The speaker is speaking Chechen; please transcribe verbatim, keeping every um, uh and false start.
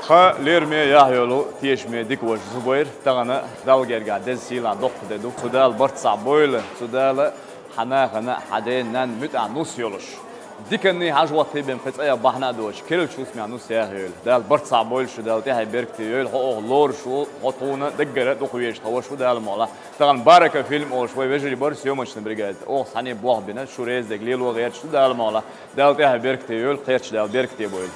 Тха лераме яхь йолу, тешаме дика ваша Зубайр, тахана Далла гергахь деза сийлахь доккха де ду. Цу Дала барт цхьаъ бойла, цу Дала хьан нахана, хьан ден-нанна муьтӀахь нус йолуш, диканний хьажа хӀоттийна бен пхи цӀа бахьана а доцуш, керлачу хӀусамехь нус яхь йойла. Дала барт цхьаъ бойла шу, Дала тӀаьхье беркате йойла, хьо оха лоруш ву, хьо тхуна даггара дукха везаш тхан ваша ву Дала мукъалахь. Тахана «Барака» фильм олуш вай вежарий бара съёмочный бригада. Оха цхьаьна болх бина, шу реза дерг лело гӀерташ ду Дала мукъалахь. Дала тӀаьхье беркате йойла, кхерча Дала беркате бойла.